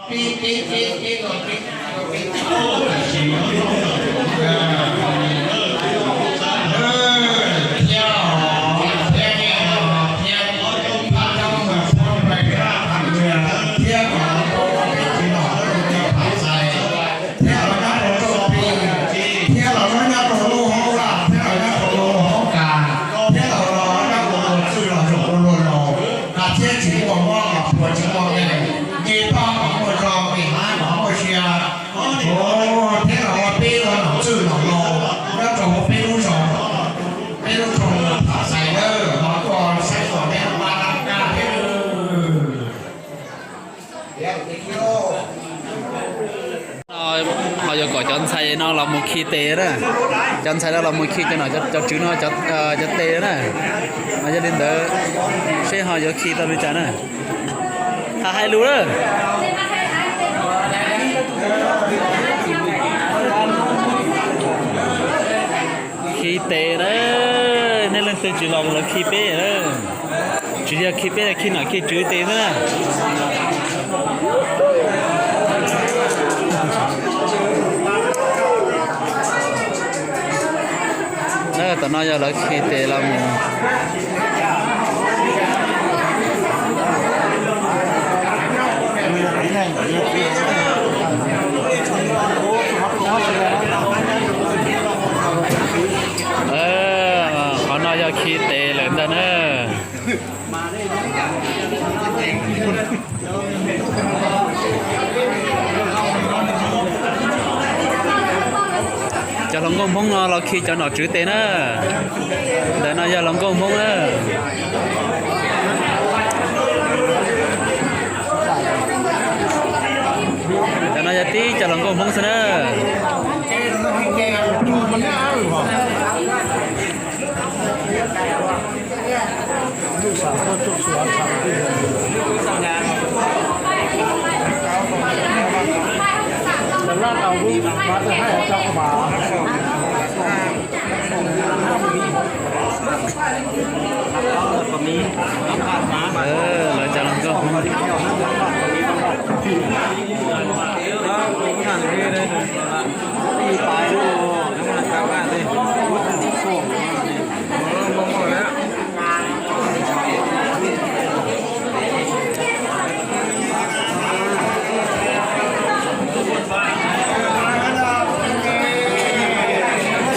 Pib, pib, pib, pib, pib, pib, pib, thiab, thiab, thiab, thiab, thiab, thiab los nyob rau Rooj Pis, thiab los nyob rau lub hoob vaj, thiab los nyob rau lub hoob kas, thiab los nyob rau luag txwj los zaum ua luag laus, thiab tsis muaj mob los puas tsis muaj nqe, nce toj kom muaj zog, nqis hav kom muaj sia, thiab los ua peb ua nom txwj nom laus nyob rau hauv peb lub zos, peb lub rooj Pham Xais nawb, los tuaj saib kom peb pab kab thiab. No ho yuav kom cov ntxhais no los mus khi tes na. Cov ntxhais no los mus khi cov nom cov tswv no cov tes na. Mas yog li ntawd seb ho yuav khi tau li cas na. Hais lus lawm. Khi tes na, nej leej twg tsis los lawv khi peb na. Tsis yog khi peb, khi nom khi tswv tes xwb na. Tam no yog lawv khi tes los mus. Qhov no yog khi tes lawm ntag na. Cov hluas nkauj Hmoob no los khi cov nom tswv tes na. Ntawm no yog hluas nkauj Hmoob na. Cov no yog tib cov hluas nkauj Hmoob xwb na. Lawv cov hluas nkauj Hmoob.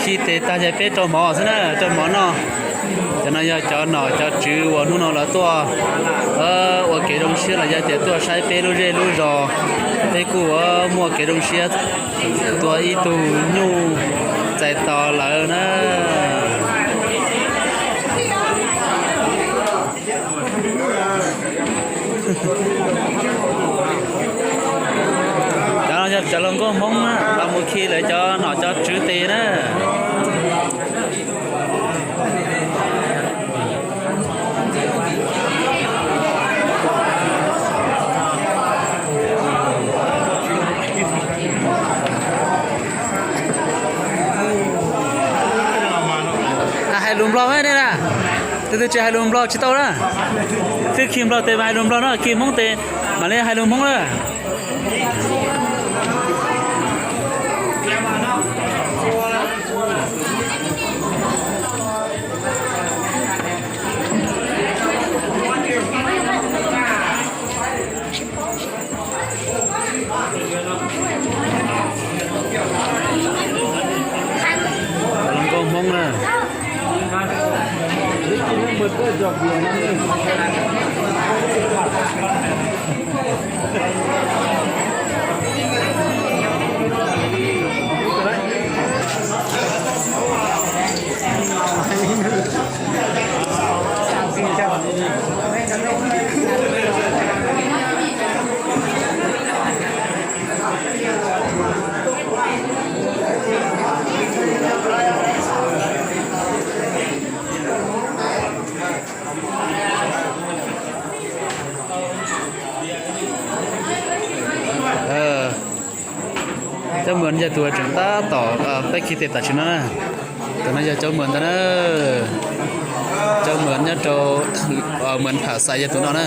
Khi tes tag ces peb rau mov xwb na, rau mov noj. Cov no yog cov nom cov tswv uas hnub no lawv tuaj ua kev zoo siab los yog tias tuaj saib peb lub zej lub zos. Peb kuj ua muaj kev zoo siab tua ib tug nyuj txais tos lawv na. Cov no yog cov hluas nkauj Hmoob los mus khi lawv cov nom cov tswv tes na. Hais lus Nplog nej na. Tus twg tsis hais lus Nplog tsis tau na. Twb khi Nplog tes mas hais lus Nplog no, khi Hmoob tes mam li hais lus Hmoob na. Hluas nkauj Hmoob na. Cov mws yog tus tseem tab tom peb khi tes tam sim no na. Tus no yog cov mws ntag na. Cov mws nyob rau mws Pham Xais yog tus no na.